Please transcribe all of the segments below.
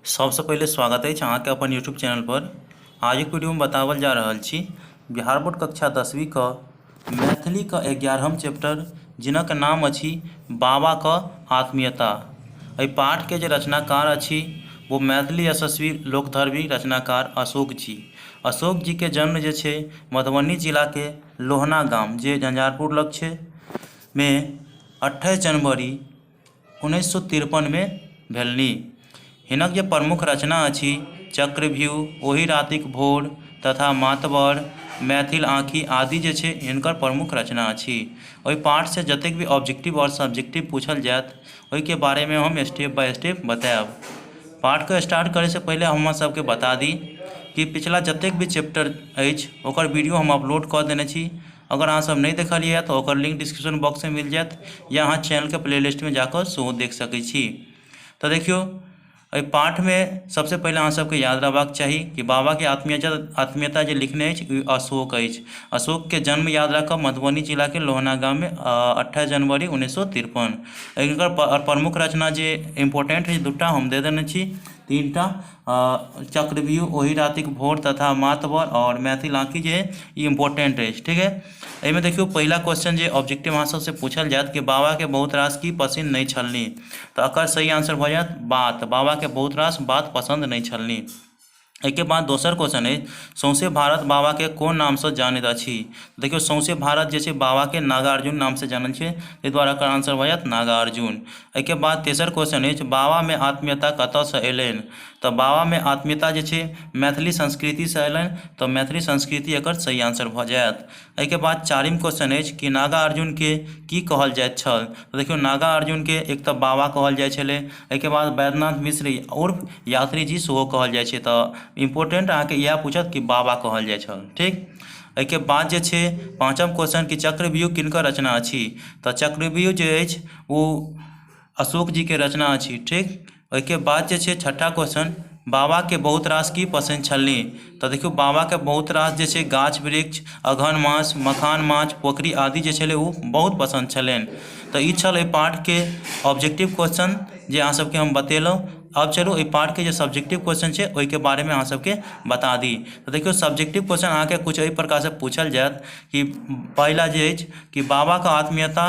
सबसँ पहिले स्वागत अछि अहाँके अपन यूट्यूब चैनल पर। आजुक वीडियोमे बताओल जा रहल छी बिहार बोर्ड कक्षा 10वीं के मैथिलीके 11म चैप्टर, जिनक नाम अछि बाबाके आत्मीयता। एहि पाठके जे रचनाकार अछि वो मैथिली यशस्वी लोकधर्मी रचनाकार अशोक जी। अशोक जीके जन्म जे छै मधुबनी जिलाके लोहना गाम, जे झंझारपुर लग छै, मे 28 जनवरी 1953मे भेलनि। हिनक जे प्रमुख रचना अछि चक्रव्यूह, ओहि रातिक भोर तथा मातबर, मैथिल आँखि आदि जे छै हिनकर प्रमुख रचना अछि। ओहि पाठसँ जतेक भी ऑब्जेक्टिव आओर सब्जेक्टिव पूछल जायत ओहिके बारेमे हम स्टेप बाय स्टेप बतायब। पाठके स्टार्ट करैसँ पहिले हम अहाँ सबके बता दी कि पिछला जतेक भी चैप्टर अछि ओकर वीडियो हम अपलोड कऽ देने छी। अगर अहाँ सब नहि देखलियै तऽ ओकर लिंक डिस्क्रिप्शन बॉक्समे मिल जायत या अहाँ चैनलके प्लेलिस्टमे जाकऽ सेहो देख सकै छी। तऽ देखियौ, एहि पाठमे सबसँ पहिले अहाँ सबके याद रहबाक चाही कि बाबाके आत्मीयता जे लिखने अछि ओ अशोक अछि। अशोकके जन्म याद राखब मधुबनी जिलाके लोहना गाममे 28 जनवरी 1953। हिनकर प्रमुख रचना जे इम्पोर्टेंट अछि दूटा हम दे देने छी, तीनटा चक्रव्यूह, ओहि रातिक भोर तथा मातबर आओर मैथिल आँखि जे ई इम्पोर्टेंट अछि। ठीक है, एहिमे देखियौ पहिला क्वेश्चन जे ऑब्जेक्टिव अहाँ सबसँ पूछल जायत कि बाबाके बहुत रास की पसिन नहि छलनि, तऽ एकर सही आंसर भऽ जायत बात। बाबाके बहुत रास बात पसन्द नहि छलनि। एहिके बाद दोसर क्वेश्चन अछि, सौंसे भारत बाबाके कोन नामसँ जानैत अछि? देखियौ, सौंसे भारत जे छै बाबाके नागार्जुन नामसँ जानल छै, ताहि दुआरे एकर आंसर भऽ जायत नागार्जुन। एहिके बाद तेसर क्वेश्चन अछि, बाबामे आत्मीयता कतयसँ अयलनि? तऽ बाबामे आत्मीयता जे छै मैथिली संस्कृतिसँ अयलनि, तऽ मैथिली संस्कृति एकर सही आंसर भऽ जायत। एहिके बाद चारिम क्वेश्चन अछि कि नागार्जुनके की कहल जाइत छल? तऽ देखियौ, नागार्जुनके एक तऽ बाबा कहल जाइ छलै, एहिके बाद वैद्यनाथ मिश्र उर्फ यात्री जी सेहो कहल जाइ छै। तऽ इम्पोर्टेंट अहाँके इएह पूछत कि बाबा कहल जाइ छल। ठीक, एहिके बाद जे छै पाँचम क्वेश्चन कि चक्रव्यूह किनकर रचना अछि? तऽ चक्रव्यूह जे अछि ओ अशोक जीके रचना अछि। ठीक, ओहिके बाद जे छै छठा क्वेश्चन, बाबाके बहुत रास की पसन्द छलनि? तऽ देखियौ, बाबाके बहुत रास जे छै गाछ वृक्ष, अगहन मास, मखान माछ, पोखरि आदि जे छलै ओ बहुत पसन्द छलनि। तऽ ई छल एहि पाठके ऑब्जेक्टिव क्वेश्चन जे अहाँ सबके हम बतेलहुँ। आब चलू एहि पाठके जे सब्जेक्टिव क्वेश्चन छै ओहिके बारेमे अहाँ सबके बता दी। तऽ देखियौ, सब्जेक्टिव क्वेश्चन अहाँके कुछ एहि प्रकारसँ पूछल जायत कि पहिला जे अछि कि बाबाके आत्मीयता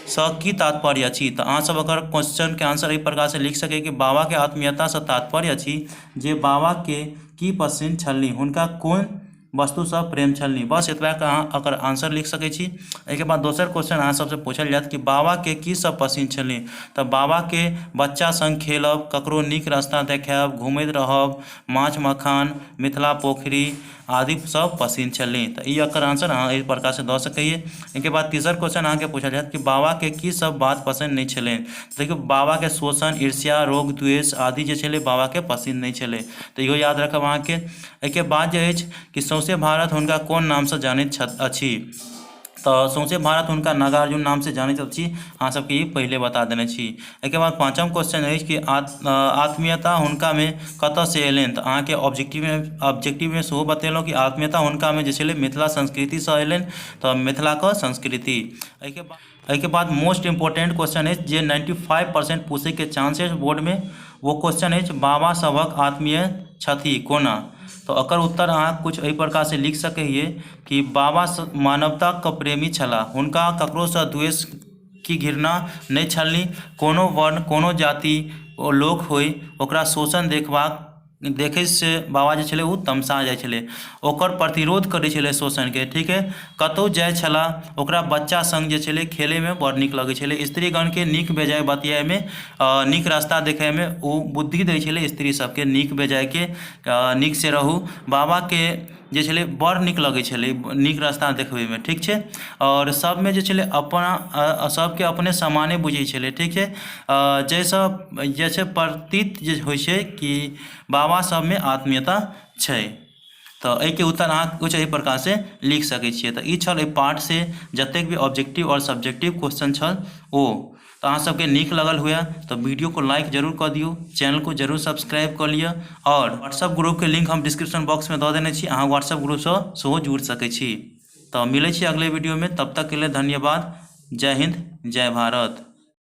सँ की तात्पर्य अछि? तऽ अहाँ सब एकर क्वेश्चनके आंसर एहि प्रकारसँ लिख सकै कि बाबाके आत्मीयतासँ तात्पर्य अछि जे बाबाके की पसिन छलनि, हुनका कोन वस्तुसँ प्रेम छलनि। बस एतबेके अहाँ एकर आंसर लिख सकै छी। एहिके बाद दोसर क्वेश्चन अहाँ सबसँ पूछल जायत कि बाबाके की सब पसिन छलनि? तऽ बाबाके बच्चा संग खेलब, ककरो नीक रास्ता देखायब, घुमैत रहब, माछ मखान, मिथिला पोखरि आदि सब पसिन छलनि। तऽ ई एकर आंसर अहाँ एहि प्रकारसँ दऽ सकैए। एहिके बाद तेसर क्वेश्चन अहाँके पूछल जायत कि बाबाके की सब बात पसन्द नहि छलनि? देखियौ, बाबाके शोषण, ईर्ष्या, रोग, द्वेष आदि जे छलै बाबाके पसिन नहि छलै, तऽ इहो याद रखब अहाँके। एहिके बाद जे अछि कि सौंसे भारत हुनका कोन नामसँ जानैत अछि? तऽ सौंसे भारत हुनका नागार्जुन नामसँ जानैत अछि, अहाँ सबके ई पहिले बता देने छी। एहिके बाद पाँचम क्वेश्चन अछि कि आत्मीयता हुनकामे कतऽसँ एलनि? तऽ अहाँके ऑब्जेक्टिवमे सेहो बतेलहुँ कि आत्मीयता हुनकामे जे छलै मिथिला संस्कृतिसँ एलनि, तऽ मिथिलाके संस्कृति। एहिके बाद मोस्ट इम्पोर्टेंट क्वेश्चन अछि जे 95% पूछैके चांस अछि बोर्डमे, ओ क्वेश्चन अछि बाबा सभक आत्मीय छथि कोना? तऽ एकर उत्तर अहाँ कुछ एहि प्रकारसँ लिख सकै हियै कि बाबा मानवताके प्रेमी छलाह, हुनका ककरोसँ द्वेष की घृणा नहि छलनि, कोनो वर्ण कोनो जाति ओ लोक होइ ओकरा शोषण देखैसँ बाबा जे छलै ओ तमसा जाइ छलै, ओकर प्रतिरोध करै छलै शोषणके। ठीक है, कतहु जाइ छलाह ओकरा बच्चा सङ्ग जे छलै खेलैमे बड़ नीक लगै छलै, स्त्रीगणके नीक बेजाय बतियाइमे, नीक रास्ता देखैमे ओ बुद्धि दै छलै स्त्री सबके नीक बेजायके, नीकसँ रहू। बाबाके जे छलै बड़ नीक लगै छलै नीक रास्ता देखबैमे। ठीक छै, आओर सबमे जे छलै अपना सबके अपने समाने बुझै छलै। ठीक छै, जाहिसँ जे छै प्रतीत जे होइ छै कि बाबा सबमे आत्मीयता छै। तऽ एहिके उत्तर अहाँ किछु एहि प्रकारसँ लिख सकै छियै। तऽ ई छल एहि पाठसँ जतेक भी ऑब्जेक्टिव आओर सब्जेक्टिव क्वेश्चन छल ओ। तऽ अहाँ सबके नीक लगल हुए तऽ वीडियो को लाइक जरूर कऽ दियौ, चैनल को जरूर सब्सक्राइब कऽ लिअ आओर व्हाट्सअप ग्रुपके लिंक हम डिस्क्रिप्शन बॉक्समे दऽ देने छी, अहाँ व्हाट्सअप ग्रुपसँ सेहो जुड़ि सकै छी। तऽ मिलै छी अगले वीडियोमे, तब तकके लेल धन्यवाद। जय हिन्द, जय भारत।